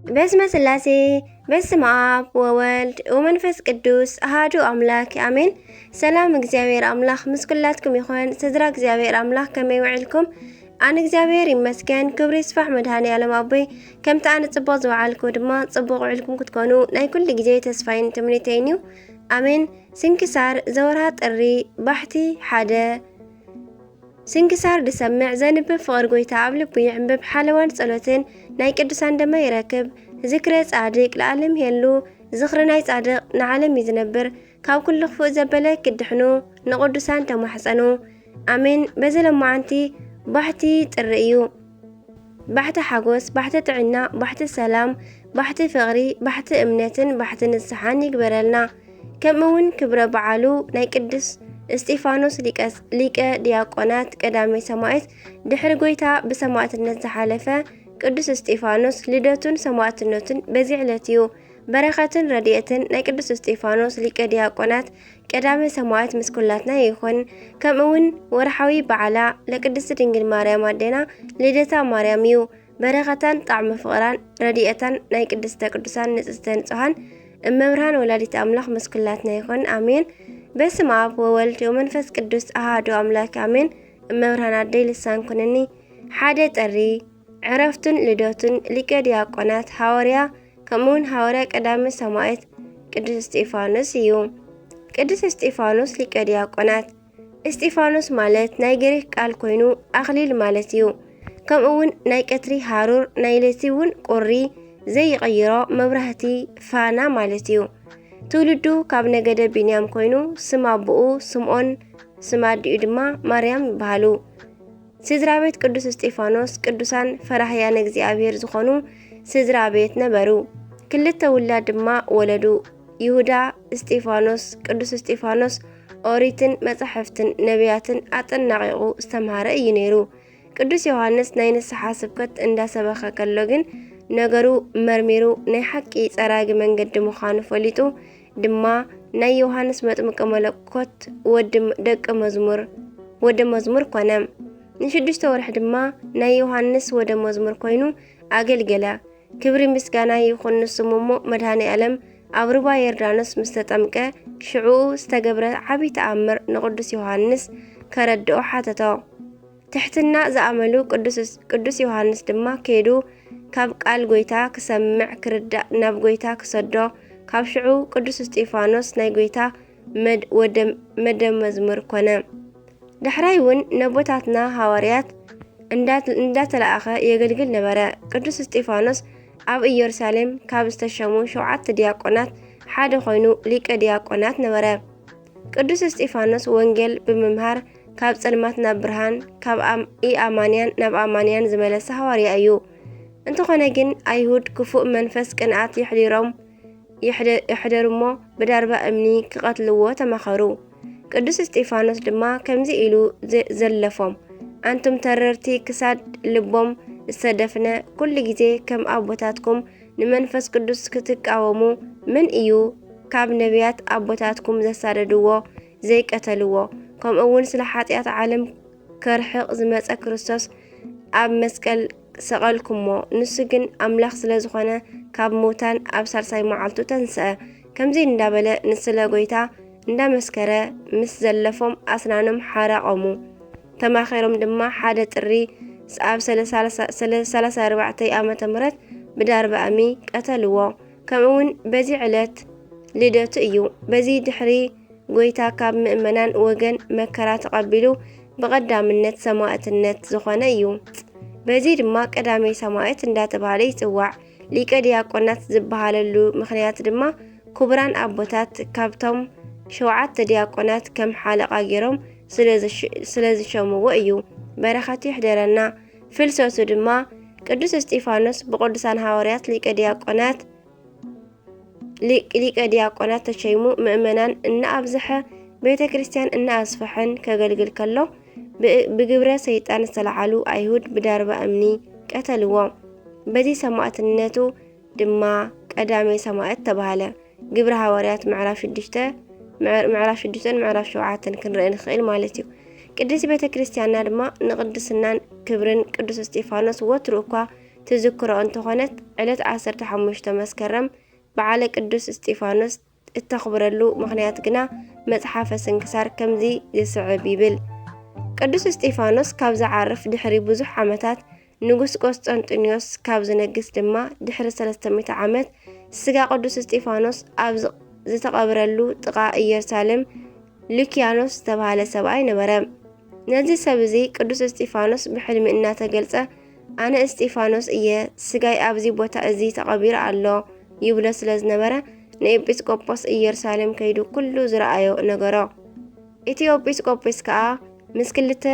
በስመ ስላሴ፣ በስመ አብ ወወልድ ወመንፈስ ቅዱስ አሃዱ አምላክ አሜን። ሰላም እግዚኣብሔር አምላክ ምስ ኩላትኩም ይኹን። ስድራ እግዚኣብሔር አምላክ ከመይ ውዕልኩም? ኣነ እግዚኣብሔር ይመስገን፣ ክብሪ ይስፋሕ መድኃኔ ዓለም ኣቦይ። ከምቲ ኣነ ጽቡቕ ዝወዓልኩ ድማ ጽቡቕ ውዕልኩም ክትኮኑ ናይ ኩሉ ግዜ ተስፋይን ትምኒተይን እዩ። ኣሜን። ስንክሳር ዘወርሃ ጥሪ ባሕቲ ሓደ። ስንክሳር ድሰምዕ ዘንብብ ፍቕር ጎይታ ኣብ ልቡ ይዕንብብ፣ ሓለዋን ጸሎትን ናይ ቅዱሳን ደማ ይረክብ። ዝክረ ጻድቅ ለዓለም ይሄሉ፣ ዝኽሪ ናይ ጻድቅ ንዓለም እዩ ዝነብር። ካብ ኩሉ ክፉእ ዘበለ ክድሕኑ ንቅዱሳን ተማሕጸኑ። ኣሜን። በዚ ለማዓንቲ ባሕቲ ጥሪ እዩ። ባሕቲ ሓጎስ፣ ባሕቲ ጥዕና፣ ባሕቲ ሰላም፣ ባሕቲ ፍቕሪ፣ ባሕቲ እምነትን ባሕቲ ንስሓን ይግበረልና። ከምኡ እውን ክብረ በዓሉ ናይ ቅዱስ እስጢፋኖስ ሊቀ፣ ሊቀ ዲያቆናት ቀዳማይ ሰማዕት ድሕሪ ጎይታ ብሰማዕትነት ዝሓለፈ ቅዱስ እስጢፋኖስ ልደቱን ሰማዕትነቱን በዚ ዕለት እዩ። በረኸትን ረድኤትን ናይ ቅዱስ እስጢፋኖስ ሊቀ ዲያቆናት ቀዳማይ ሰማዕት ምስ ኩላትና ይኹን። ከምኡ እውን ወርሓዊ በዓላ ለቅድስት ድንግል ማርያም ኣዴና ልደታ ማርያም እዩ። በረኸታን ጣዕመ ፍቕራን ረድኤታን ናይ ቅድስተ ቅዱሳን ንጽህተ ንጹሃን እመብርሃን ወላዲት ኣምላኽ ምስ ኩላትና ይኹን። ኣሜን። በስመ አብ ወወልድ ወመንፈስ ቅዱስ አሃዱ አምላክ አሜን። እመብርሃን ኣደይ ልሳን ኩንኒ። ሓደ ጥሪ ዕረፍቱን ልደቱን ሊቀ ዲያቆናት ሃዋርያ ከምኡውን ሃዋርያ ቀዳሚ ሰማዕት ቅዱስ እስጢፋኖስ እዩ። ቅዱስ እስጢፋኖስ ሊቀ ዲያቆናት። እስጢፋኖስ ማለት ናይ ግሪክ ቃል ኮይኑ ኣኽሊል ማለት እዩ። ከምኡ እውን ናይ ቀትሪ ሃሩር፣ ናይ ለይቲ እውን ቁሪ ዘይቕይሮ መብራህቲ ፋና ማለት እዩ። ትውልዱ ካብ ነገደ ቢንያም ኮይኑ ስም ኣቦኡ ስምዖን ስም ኣዲኡ ድማ ማርያም ይበሃሉ። ስድራ ቤት ቅዱስ እስጢፋኖስ ቅዱሳን ፈራህያነ እግዚኣብሔር ዝኾኑ ስድራ ቤት ነበሩ። ክልተ ውላድ ድማ ወለዱ። ይሁዳ እስጢፋኖስ፣ ቅዱስ እስጢፋኖስ ኦሪትን መጻሕፍትን ነቢያትን ኣጠናቒቑ ዝተምሃረ እዩ ነይሩ። ቅዱስ ዮሃንስ ናይ ንስሓ ስብከት እንዳሰበኸ ከሎ ግን ነገሩ መርሚሩ ናይ ሓቂ ጸራጊ መንገዲ ምዃኑ ፈሊጡ ድማ ናይ ዮሃንስ መጥምቀ መለኮት ወዲ ደቀ መዝሙር፣ ወደ መዝሙር ኮነ። ንሽዱሽተ ወርሒ ድማ ናይ ዮሃንስ ወደ መዝሙር ኮይኑ ኣገልገለ። ክብሪ ምስጋና ይኹን ንስሙ እሞ መድኃኔ ዓለም ኣብ ሩባ ዮርዳኖስ ምስ ተጠምቀ ሽዑ ዝተገብረ ዓቢ ተኣምር ንቅዱስ ዮሃንስ ከረድኦ ሓተቶ። ትሕትና ዝኣመሉ ቅዱስ፣ ቅዱስ ዮሃንስ ድማ ከይዱ ካብ ቃል ጎይታ ክሰምዕ ክርዳእ ናብ ጎይታ ክሰዶ። ካብ ሽዑ ቅዱስ እስጢፋኖስ ናይ ጎይታ መድ-፣ ወደ-፣ መደ መዝሙር ኮነ። ዳሕራይ እውን ነቦታትና ሃዋርያት እንዳ-፣ እንዳተላእኸ የገልግል ነበረ። ቅዱስ እስጢፋኖስ ኣብ ኢየሩሳሌም ካብ ዝተሸሙ ሸውዓተ ዲያቆናት ሓደ ኮይኑ ሊቀ ዲያቆናት ነበረ። ቅዱስ እስጢፋኖስ ወንጌል ብምምሃር ካብ ጸልማት ናብ ብርሃን፣ ካብ ኣም-፣ ኢኣማንያን ናብ ኣማንያን ዝመለሰ ሃዋርያ እዩ። እንተኾነ ግን ኣይሁድ ክፉእ መንፈስ ቅንኣት የሕዲሮም፣ የሕደ-፣ የሕደሩ እሞ ብዳርባ እምኒ ክቐትልዎ ተማኸሩ። ቅዱስ እስጢፋኖስ ድማ ከምዚ ኢሉ ዘ-፣ ዘለፎም፣ ኣንቱም ተረርቲ ክሳድ ልቦም ዝተደፍነ፣ ኩሉ ግዜ ከም ኣቦታትኩም ንመንፈስ ቅዱስ ክትቃወሙ፣ መን እዩ ካብ ነቢያት ኣቦታትኩም ዘሳደድዎ ዘይቀተልዎ? ከምኡ እውን ስለ ሓጢኣት ዓለም ከርሕቕ ዝመጸ ክርስቶስ ኣብ መስቀል ሰቐልኩሞ። ንሱ ግን ኣምላኽ ስለ ዝኾነ ካብ ምውታን ኣብ ሳልሳይ መዓልቱ ተንስአ። ከምዚ እንዳበለ ንስለ ጎይታ እንዳመስከረ ምስ ዘለፎም ኣስናኖም ሓራቖሙ። ተማኺሮም ድማ ሓደ ጥሪ ኣብ ሰለ-፣ ሰላሳ፣ ሰለ-፣ ሰላሳ ኣርባዕተ ዓመተ ምህረት ብዳርባ እምኒ ቀተልዎ። ከምኡ እውን በዚ ዕለት ልደቱ እዩ። በዚ ድሕሪ ጎይታ ካብ ምእመናን ወገን መከራ ተቐቢሉ ብቐዳምነት ሰማዕትነት ዝኾነ እዩ። በዚ ድማ ቀዳማይ ሰማዕት እንዳተባህለ ይጽዋዕ። ሊቀ ዲያቆናት ዝበሃለሉ ምኽንያት ድማ ክቡራን ኣቦታት ካብቶም ሸውዓተ ዲያቆናት ከም ሓለቓ ገይሮም ስለ ዝሽ-፣ ስለ ዝሸምዎ እዩ። በረኸቱ ይሕደረና። ፍልሰቱ ድማ ቅዱስ እስጢፋኖስ ብቅዱሳን ሃዋርያት ሊቀ ዲያቆናት፣ ሊቅ-፣ ሊቀ ዲያቆናት ተሸይሙ ምእመናን እናኣብዝሐ ቤተ ክርስቲያን እናኣስፍሐን ከገልግል ከሎ ብ-፣ ብግብረ ሰይጣን ዝተለዓሉ ኣይሁድ ብዳርባ እምኒ ቀተልዎ። በዚ ሰማዕትነቱ ድማ ቀዳሜ ሰማዕት ተባህለ። ግብረ ሃዋርያት ምዕራፍ ሽዱሽተ፣ ምዕ-፣ ምዕራፍ ሽዱሽተን ምዕራፍ ሸውዓተን ክንርኢ ንኽእል ማለት እዩ። ቅድስት ቤተ ክርስቲያንና ድማ ንቅድስናን ክብርን ቅዱስ እስጢፋኖስ ወትሩ እኳ ትዝክሮ እንተኾነት፣ ዕለት ዓሰርተ ሓሙሽተ መስከረም በዓለ ቅዱስ እስጢፋኖስ እተኽብረሉ ምኽንያት ግና መጽሓፈ ስንክሳር ከምዚ ዝስዕብ ይብል። ቅዱስ እስጢፋኖስ ካብ ዝዓርፍ ድሕሪ ብዙሕ ዓመታት፣ ንጉስ ቆስጠንጢኖስ ካብ ዝነግስ ድማ ድሕሪ ሰለስተ ሚእቲ ዓመት፣ ስጋ ቅዱስ እስጢፋኖስ ኣብ ዝ-፣ ዝተቐብረሉ ጥቓ ኢየሩሳሌም ሉኪያኖስ ዝተባህለ ሰብኣይ ነበረ። ነዚ ሰብ እዚ ቅዱስ እስጢፋኖስ ብሕልሚ እናተገልጸ፣ "ኣነ እስጢፋኖስ እየ፣ ስጋይ ኣብዚ ቦታ እዚ ተቐቢሩ ኣሎ" ይብሎ ስለ ዝነበረ፣ ንኤጲስቆጶስ ኢየሩሳሌም ከይዱ ኩሉ ዝረኣዮ ነገሮ። እቲ ኤጲስቆጶስ ከኣ ምስ ክልተ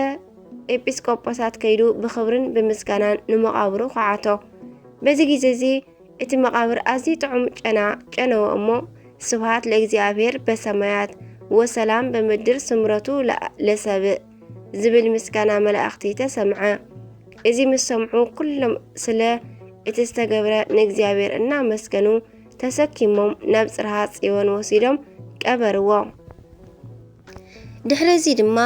ኤጲስቆጶሳት ከይዱ ብኽብርን ብምስጋናን ንመቓብሩ ኳዓቶ። በዚ ግዜ እዚ እቲ መቓብር ኣዝዩ ጥዑም ጨና ጨነወ እሞ፣ "ስብሃት ለእግዚኣብሔር በሰማያት ወሰላም በምድር ስምረቱ ለ-፣ ለሰብእ" ዝብል ምስጋና መላእኽቲ ተሰምዐ። እዚ ምስ ሰምዑ፣ ኩሎም ስለ እቲ ዝተገብረ ንእግዚኣብሔር እናመስገኑ፣ ተሰኪሞም ናብ ጽርሃ ጽዮን ወሲዶም ቀበርዎ። ድሕሪ እዚ ድማ፣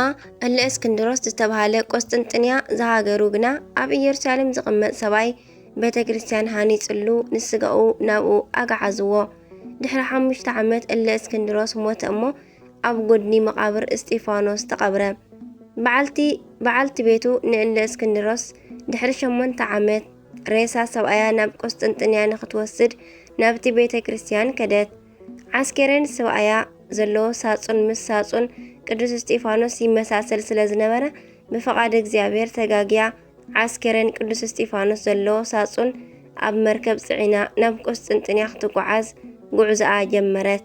እለ እስክንድሮስ ዝተባህለ ቆስጥንጥንያ ዝሃገሩ ግና፣ ኣብ ኢየሩሳሌም ዝቕመጥ ሰብኣይ ቤተ ክርስቲያን ሃኒጽሉ፣ ንስጋኡ ናብኡ ኣግዓዝዎ። ድሕሪ ሓሙሽተ ዓመት እለ እስክንድሮስ ሞተ እሞ፣ ኣብ ጎድኒ መቓብር እስጢፋኖስ ተቐብረ። በዓልቲ፣ በዓልቲ ቤቱ ንእለ እስክንድሮስ ድሕሪ ሸሞንተ ዓመት ሬሳ ሰብኣያ ናብ ቆስጥንጥንያ ንኽትወስድ ናብቲ ቤተ ክርስቲያን ከደት። ዓስኬሬን ሰብኣያ ዘለዎ ሳጹን ምስ ሳጹን ቅዱስ እስጢፋኖስ ይመሳሰል ስለ ዝነበረ፣ ብፍቓድ እግዚኣብሔር ተጋግያ ዓስኬሬን ቅዱስ እስጢፋኖስ ዘለዎ ሳጹን ኣብ መርከብ ጽዒና ናብ ቆስጥንጥንያ ክትጓዓዝ ጉዕዞኣ ጀመረት።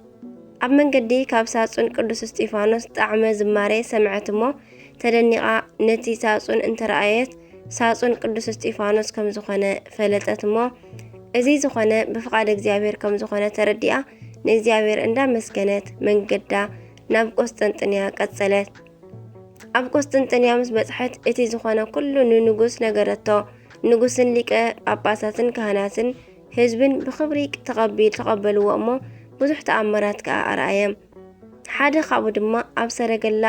ኣብ መንገዲ ካብ ሳጹን ቅዱስ እስጢፋኖስ ጣዕመ ዝማሬ ሰምዐት እሞ፣ ተደኒቓ ነቲ ሳጹን እንተረኣየት፣ ሳጹን ቅዱስ እስጢፋኖስ ከም ዝኾነ ፈለጠት እሞ፣ እዚ ዝኾነ ብፍቓድ እግዚኣብሔር ከም ዝኾነ ተረዲኣ፣ ንእግዚኣብሔር እንዳመስገነት መንገዳ ናብ ቆስጠንጥንያ ቀጸለት። ኣብ ቆስጥንጥንያ ምስ በጽሐት፣ እቲ ዝኾነ ኩሉ ንንጉስ ነገረቶ። ንጉስን ሊቀ ጳጳሳትን ካህናትን ህዝብን ብኽብሪ ተቐቢል-፣ ተቐበልዎ እሞ፣ ብዙሕ ተኣምራት ከኣ ኣርኣየ። ሓደ ካብኡ ድማ ኣብ ሰረገላ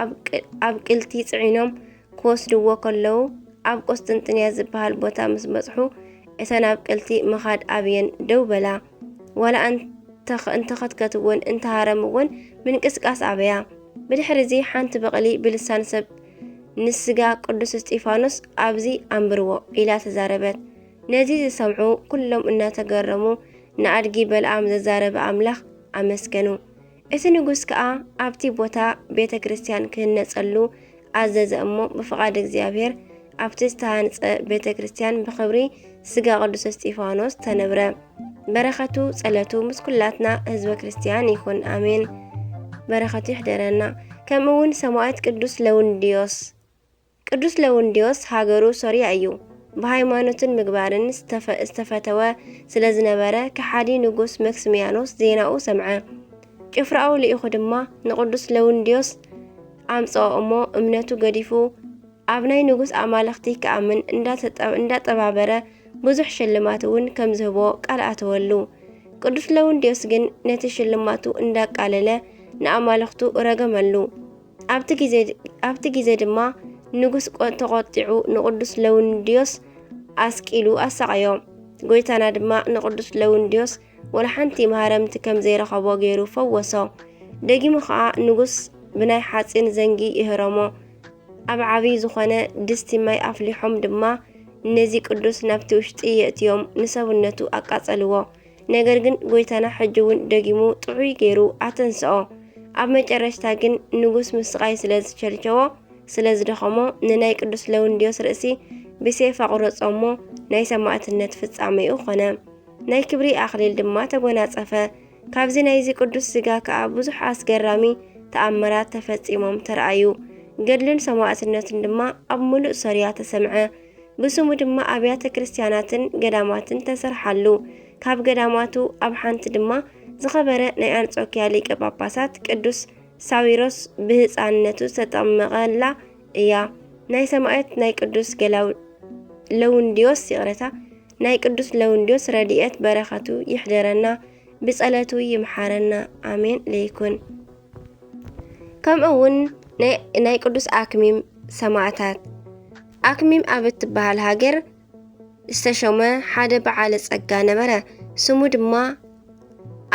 ኣብ ቅ-፣ ኣብ ቅልቲ ጽዒኖም ክወስድዎ ከለዉ፣ ኣብ ቆስጥንጥንያ ዝበሃል ቦታ ምስ በጽሑ፣ እተን ኣብ ቅልቲ ምኻድ ኣብየን ደው በላ። ዋላ እንተኸ-፣ እንተኸትከትወን እንተሃረምወን፣ ምንቅስቃስ ኣበያ። ብድሕሪ እዚ ሓንቲ በቕሊ ብልሳን ሰብ፣ "ንስጋ ቅዱስ እስጢፋኖስ ኣብዚ ኣንብርዎ" ኢላ ተዛረበት። ነዚ ዝሰምዑ ኩሎም እናተገረሙ፣ ንኣድጊ በለዓም ዘዛረበ ኣምላኽ ኣመስገኑ። እቲ ንጉስ ከኣ ኣብቲ ቦታ ቤተ ክርስቲያን ክህነጸሉ ኣዘዘ እሞ፣ ብፍቓድ እግዚኣብሔር ኣብቲ ዝተሃንጸ ቤተ ክርስቲያን ብኽብሪ ስጋ ቅዱስ እስጢፋኖስ ተነብረ። በረኸቱ ጸለቱ ምስ ኩላትና ህዝበ ክርስቲያን ይኹን፣ ኣሜን። በረኸቱ ይሕደረና። ከምኡ እውን ሰማዕት ቅዱስ ለውንድዮስ። ቅዱስ ለውንድዮስ ሃገሩ ሶርያ እዩ። ብሃይማኖትን ምግባርን ዝተፈ-፣ ዝተፈተወ ስለ ዝነበረ፣ ከሓዲ ንጉስ መክስሚያኖስ ዜናኡ ሰምዐ። ጭፍራኡ ልኢኹ ድማ ንቅዱስ ለውንድዮስ ኣምጽኦ እሞ፣ እምነቱ ገዲፉ ኣብ ናይ ንጉስ ኣማልኽቲ ክኣምን እንዳተጠ-፣ እንዳጠባበረ፣ ብዙሕ ሽልማት እውን ከም ዝህቦ ቃል ኣተወሉ። ቅዱስ ለውንድዮስ ግን ነቲ ሽልማቱ እንዳቃለለ ንኣማልኽቱ ረገመሉ። ኣብቲ ግዜ፣ ኣብቲ ግዜ ድማ ንጉስ ቆ-፣ ተቖጢዑ ንቅዱስ ለውንድዮስ ኣስቂሉ ኣሳቐዮ። ጎይታና ድማ ንቅዱስ ለውንድዮስ ወላ ሓንቲ መሃረምቲ ከም ዘይረኸቦ ገይሩ ፈወሶ። ደጊሙ ኸኣ ንጉስ ብናይ ሓጺን ዘንጊ ይህረሞ። ኣብ ዓቢ ዝኾነ ድስቲ ማይ ኣፍሊሖም ድማ ነዚ ቅዱስ ናብቲ ውሽጢ የእትዮም ንሰብነቱ ኣቃጸልዎ። ነገር ግን ጎይታና ሕጂ እውን ደጊሙ ጥዑይ ገይሩ ኣተንስኦ። ኣብ መጨረሽታ ግን ንጉስ ምስቓይ ስለ ዝቸልቸዎ፣ ስለ ዝደኸሞ፣ ንናይ ቅዱስ ለውንድዮስ ርእሲ ብሴፍ ኣቑረጾ እሞ ናይ ሰማእትነት ፍጻሜኡ ኾነ። ናይ ክብሪ ኣኽሊል ድማ ተጎናጸፈ። ካብዚ ናይዚ ቅዱስ ስጋ ከኣ ብዙሕ ኣስገራሚ ተኣምራት ተፈጺሞም ተረኣዩ። ገድልን ሰማእትነትን ድማ ኣብ ምሉእ ሶርያ ተሰምዐ። ብስሙ ድማ ኣብያተ ክርስቲያናትን ገዳማትን ተሰርሓሉ። ካብ ገዳማቱ ኣብ ሓንቲ ድማ ዝኸበረ ናይ ኣንጾኪያ ሊቀ ጳጳሳት ቅዱስ ሳዊሮስ ብህጻንነቱ ዝተጠመቐላ እያ። ናይ ሰማዕት ናይ ቅዱስ ገላው-፣ ለውንድዮስ፣ ይቕረታ፣ ናይ ቅዱስ ለውንድዮስ ረድኤት በረኸቱ ይሕደረና፣ ብጸለቱ ይምሓረና። ኣሜን ለይኩን። ከምኡ እውን ናይ፣ ናይ ቅዱስ ኣክሚም ሰማዕታት። ኣክሚም ኣብ እትበሃል ሃገር ዝተሾመ ሓደ በዓለ ጸጋ ነበረ። ስሙ ድማ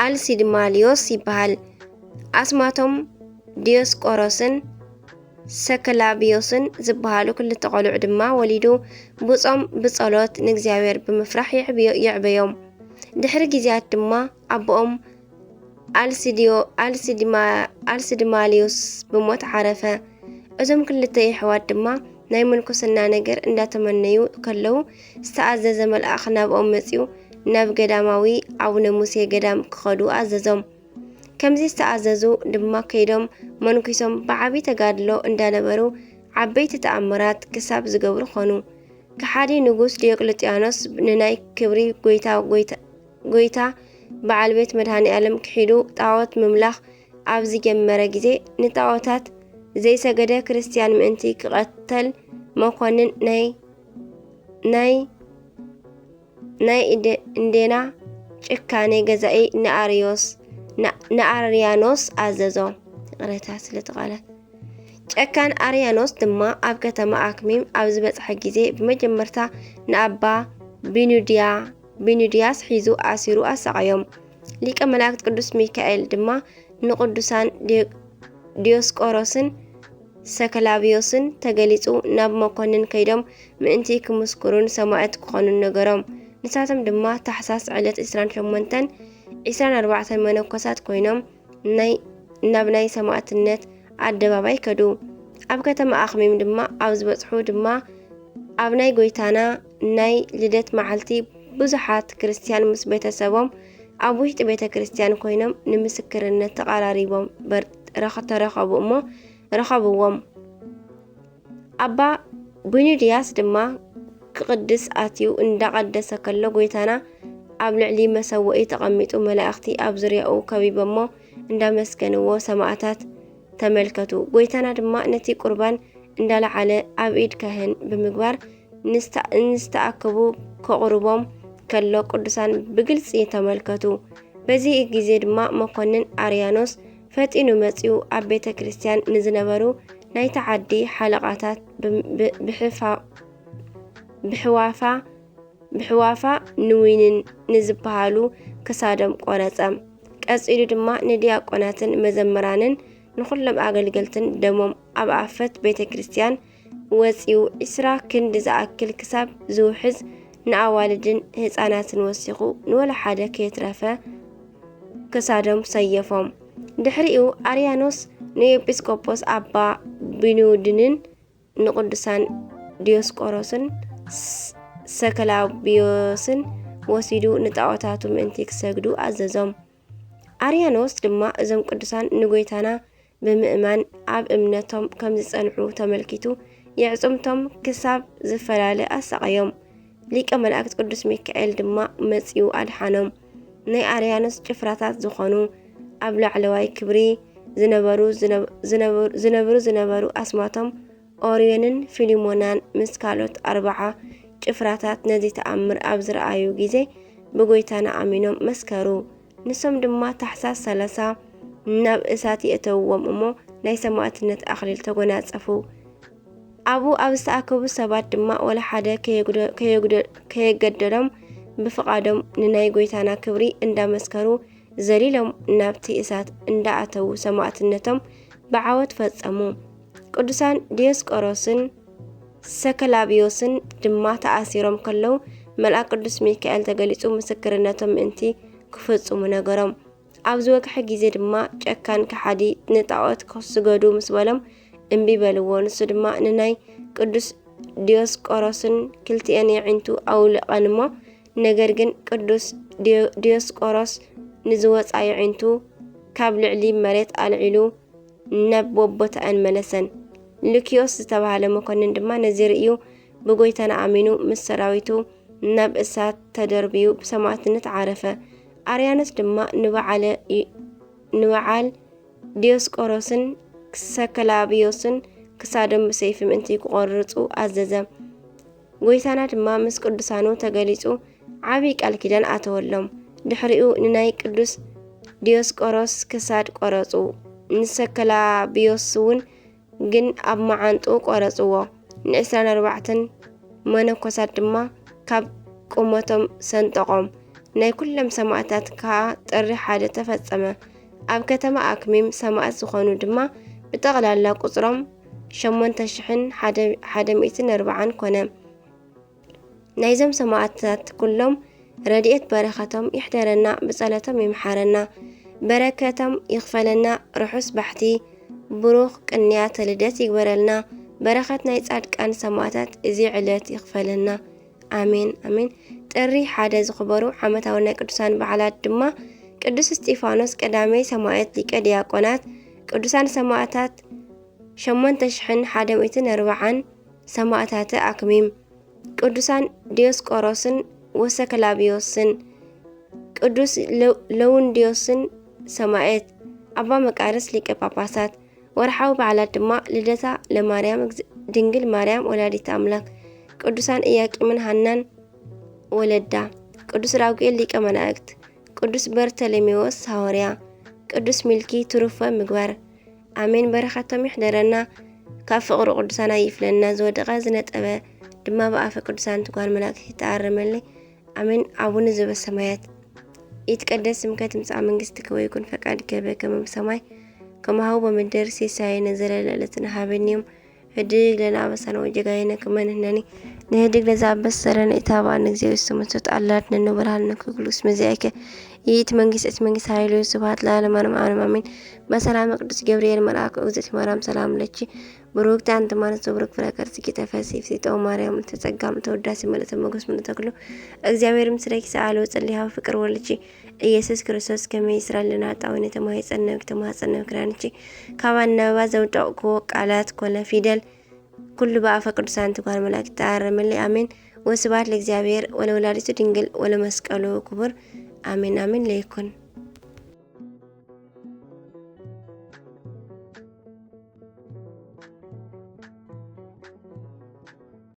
ኣልሲድማልዮስ ይበሃል። ኣስማቶም ዲዮስቆሮስን ሰከላብዮስን ዝበሃሉ ክልተ ቆልዑ ድማ ወሊዱ። ብጾም ብጸሎት ንእግዚኣብሔር ብምፍራሕ የዕብዮ-፣ የዕበዮም። ድሕሪ ግዜያት ድማ ኣቦኦም ኣልሲድዮ-፣ ኣልሲድማ-፣ ኣልሲድማልዮስ ብሞት ዓረፈ። እዞም ክልተ የሕዋት ድማ ናይ ምንኩስና ነገር እንዳተመነዩ ከለዉ ዝተኣዘዘ መልኣኽ ናብኦም መጺኡ ናብ ገዳማዊ ኣቡነ ሙሴ ገዳም ክኸዱ ኣዘዞም። ከምዚ ዝተኣዘዙ ድማ ከይዶም መንኩሶም ብዓቢ ተጋድሎ እንዳነበሩ ዓበይቲ ተኣምራት ክሳብ ዝገብሩ ኾኑ። ከሓዲ ንጉስ ዲዮቅልጥያኖስ ንናይ ክብሪ ጎይታ፣ ጎይታ፣ ጎይታ በዓል ቤት መድኃኔ ዓለም ክሒዱ ጣዖት ምምላኽ ኣብ ዝጀመረ ግዜ ንጣዖታት ዘይሰገደ ክርስትያን ምእንቲ ክቐተል መኮንን ናይ፣ ናይ፣ ናይ እንደ-፣ እንዴና ጭካኔ ገዛኢ ንኣርዮስ፣ ን-፣ ንኣርያኖስ ኣዘዞ። ይቕሬታ ስለቲ ቃላት። ጨካን ኣርያኖስ ድማ ኣብ ከተማ ኣክሚም ኣብ ዝበጽሐ ግዜ ብመጀመርታ ንኣባ ቢኑድያ፣ ቢኑድያስ ሒዙ ኣሲሩ ኣሳቐዮም። ሊቀ መላእክት ቅዱስ ሚካኤል ድማ ንቅዱሳን ዲ-፣ ዲዮስቆሮስን ሰከላብዮስን ተገሊጹ ናብ መኮንን ከይዶም ምእንቲ ክምስክሩን ሰማዕት ክኾኑን ነገሮም። ንሳቶም ድማ ታሕሳስ ዕለት ዕስራን ሸሞንተን፣ ዕስራን ኣርባዕተን መነኮሳት ኮይኖም ናይ፣ ናብ ናይ ሰማዕትነት ኣደባባይ ከዱ። ኣብ ከተማ ኣኽሚም ድማ ኣብ ዝበጽሑ ድማ ኣብ ናይ ጎይታና ናይ ልደት መዓልቲ ብዙሓት ክርስትያን ምስ ቤተሰቦም ኣብ ውሽጢ ቤተ ክርስትያን ኮይኖም ንምስክርነት ተቐራሪቦም በር-፣ ረኸ-፣ ተረኸቡ እሞ ረኸብዎም። ኣባ ቢኑድያስ ድማ ክቕድስ ኣትዩ እንዳቐደሰ ከሎ፣ ጎይታና ኣብ ልዕሊ መሰውኢ ተቐሚጡ፣ መላእኽቲ ኣብ ዙርያኡ ከቢቦሞ እንዳመስገንዎ ሰማዕታት ተመልከቱ። ጎይታና ድማ ነቲ ቁርባን እንዳለዓለ ኣብ ኢድ ካህን ብምግባር ንስተ-፣ ንዝተኣከቡ ከቑርቦም ከሎ ቅዱሳን ብግልጺ ተመልከቱ። በዚ ግዜ ድማ መኮንን ኣርያኖስ ፈጢኑ መጺኡ ኣብ ቤተ ክርስቲያን ንዝነበሩ ናይታ ዓዲ ሓለቓታት ብ-፣ ብ-፣ ብሕፋ-፣ ብሕዋፋ፣ ብሕዋፋ ንዊንን ንዝበሃሉ ክሳዶም ቆረጸ። ቀጺሉ ድማ ንዲያቆናትን መዘምራንን ንኹሎም ኣገልገልትን ደሞም ኣብ ኣፈት ቤተ ክርስቲያን ወጺኡ ዕስራ ክንድ ዝኣክል ክሳብ ዝውሕዝ ንኣዋልድን ህጻናትን ወሲኹ ንወላ ሓደ ከየትረፈ ክሳዶም ሰየፎም። ድሕሪኡ ኣርያኖስ ንኤጲስቆጶስ ኣባ ቢኑድንን ንቅዱሳን ዲዮስቆሮስን ስ-፣ ሰከላብዮስን ወሲዱ ንጣዖታቱ ምእንቲ ክሰግዱ ኣዘዞም። ኣርያኖስ ድማ እዞም ቅዱሳን ንጎይታና ብምእማን ኣብ እምነቶም ከም ዝጸንዑ ተመልኪቱ የዕጽምቶም ክሳብ ዝፈላለ ኣሳቐዮም። ሊቀ መላእክት ቅዱስ ሚካኤል ድማ መጺኡ ኣድሓኖም። ናይ ኣርያኖስ ጭፍራታት ዝኾኑ ኣብ ላዕለዋይ ክብሪ ዝነበሩ፣ ዝነብ-፣ ዝነብሩ፣ ዝነብሩ፣ ዝነበሩ ኣስማቶም ኦርዮንን ፊሊሞናን ምስ ካልኦት ኣርብዓ ጭፍራታት ነዚ ተኣምር ኣብ ዝረኣዩ ግዜ ብጎይታና ኣሚኖም መስከሩ። ንሶም ድማ ታሕሳስ ሰላሳ ናብ እሳት የእተውዎም እሞ ናይ ሰማዕትነት ኣኽሊል ተጎናጸፉ። ኣብኡ ኣብ ዝተኣከቡ ሰባት ድማ ወላ ሓደ ከየጉደ-፣ ከየጉደ-፣ ከየገደሎም ብፍቓዶም ንናይ ጎይታና ክብሪ እንዳመስከሩ ዘሊሎም ናብቲ እሳት እንዳኣተዉ ሰማዕትነቶም ብዓወት ፈጸሙ። ቅዱሳን ዲዮስቆሮስን ሰከላብዮስን ድማ ተኣሲሮም ከለዉ መልኣክ ቅዱስ ሚካኤል ተገሊጹ ምስክርነቶም ምእንቲ ክፍጽሙ ነገሮም። ኣብ ዝወግሐ ግዜ ድማ ጨካን ከሓዲ ንጣዖት ክስገዱ ምስ በሎም እምቢ በልዎ። ንሱ ድማ ንናይ ቅዱስ ዲዮስቆሮስን ክልቲኤን የዒንቱ ኣውለቐን እሞ፣ ነገር ግን ቅዱስ ዲዮ-፣ ዲዮስቆሮስ ንዝወጻ የዒንቱ ካብ ልዕሊ መሬት ኣልዒሉ ናብ ቦቦተኣን መለሰን። ሉክዮስ ዝተባህለ መኮንን ድማ ነዚ ርእዩ ብጎይታና ኣሚኑ ምስ ሰራዊቱ ናብ እሳት ተደርብዩ ብሰማዕትነት ዓረፈ። ኣርያኖስ ድማ ንበዓለ ይ-፣ ንበዓል ዲዮስቆሮስን ሰከላብዮስን ክሳዶም ብሰይፊ ምእንቲ ክቖርጹ ኣዘዘ። ጎይታና ድማ ምስ ቅዱሳኑ ተገሊጹ ዓቢ ቃል ኪዳን ኣተወሎም። ድሕሪኡ ንናይ ቅዱስ ዲዮስቆሮስ ክሳድ ቆረጹ፣ ንሰከላብዮስ እውን ግን ኣብ መዓንጥኡ ቆረጽዎ። ንዕስራን ኣርባዕተን መነኮሳት ድማ ካብ ቁመቶም ሰንጠቖም። ናይ ኩሎም ሰማእታት ከኣ ጥሪ ሓደ ተፈጸመ። ኣብ ከተማ ኣክሚም ሰማእት ዝኾኑ ድማ ብጠቕላላ ቁጽሮም ሸሞንተ ሽሕን ሓደ ሚእትን ኣርባዓን ኮነ። ናይዞም ሰማእታት ኩሎም ረድኤት በረኸቶም ይሕደረና፣ ብጸሎቶም ይምሓረና፣ በረከቶም ይኽፈለና። ርሑስ ባሕቲ፣ ብሩኽ ቅንያተ ልደት ይግበረልና። በረኸት ናይ ጻድቃን ሰማእታት እዚ ዕለት ይኽፈለና። ኣሜን ኣሜን። ጥሪ ሓደ ዝኽበሩ ዓመታዊ ናይ ቅዱሳን በዓላት ድማ ቅዱስ እስጢፋኖስ ቀዳማይ ሰማዕት ሊቀ ዲያቆናት፣ ቅዱሳን ሰማእታት ሸሞንተ ሽሕን ሓደ ሚእትን ኣርባዓን ሰማእታተ ኣክሚም፣ ቅዱሳን ዲዮስቆሮስን ወሰከላብዮስን፣ ቅዱስ ለ- ለውንድዮስን ሰማዕት፣ ኣባ መቃርስ ሊቀ ጳጳሳት። ወርሓዊ በዓላት ድማ ልደታ ለማርያም፣ ድንግል ማርያም ወላዲት ኣምላክ፣ ቅዱሳን ኢያቂምን ሃናን ወለዳ፣ ቅዱስ ራጉኤል ሊቀ መላእክት፣ ቅዱስ በርተሎሜዎስ ሃዋርያ፣ ቅዱስ ሚልኪ ትሩፈ ምግባር። ኣሜን። በረኸቶም ይሕደረና፣ ካብ ፍቕሩ ቅዱሳን ኣይፍለና። ዝወደቐ ዝነጠበ ድማ ብኣፈ ቅዱሳን ትጓል መላእክት ይተኣረመለይ። ኣሜን። ኣቡነ ዘበሰማያት ይትቀደስ ስምከ ትምጻእ መንግስትከ ወይኩን ፈቃድከ በከመ በሰማይ ከማሁ በምድር። ሲሳየነ ዘለለ ዕለትነ ሃበኒ ዮም። ህድግ ለነ አበሳነ ወጌጋየነ ከመ ንሕነኒ ንህድግ ለዘአበሰ ለነ ኢታብአነ። እግዚኦ ይስሙት አላድነነ ወበልሃልነ ኩሉ እስመ ዚአከ ይእቲ መንግስት እቲ መንግስት ኃይሉ ስብሐት ለዓለመ ዓለም አሜን። በሰላመ ቅዱስ ገብርኤል መልአክ እግዝእቲ ማርያም ሰላም ለኪ ብሩክቲ አንቲ እም አንስቶ ብሩክ ፍሬ ከርሥኪ ተፈሲ ፍሲቶ ማርያም ተጸጋም ተወዳሲ መልእተ ሞገስ ምልእተ ኩሉ እግዚአብሔር ምስሌኪ ሰአሉ ጽሊሃ ፍቅር ወልኪ ኢየሱስ ክርስቶስ ከመ ይስራልና ጣውነ ተማይጸነብኪ ተማጸነብኪ ራንቺ ካብ ኣነበባ ዘውደቕኩዎ ቃላት ኮነ ፊደል ኩሉ ብኣፈ ቅዱሳን ትጓል መላእክት ተኣረመለይ። ኣሜን። ወስብሐት ለእግዚኣብሔር ወለወላዲቱ ድንግል ወለመስቀሉ ክቡር። ኣሜን ኣሜን ለይኩን።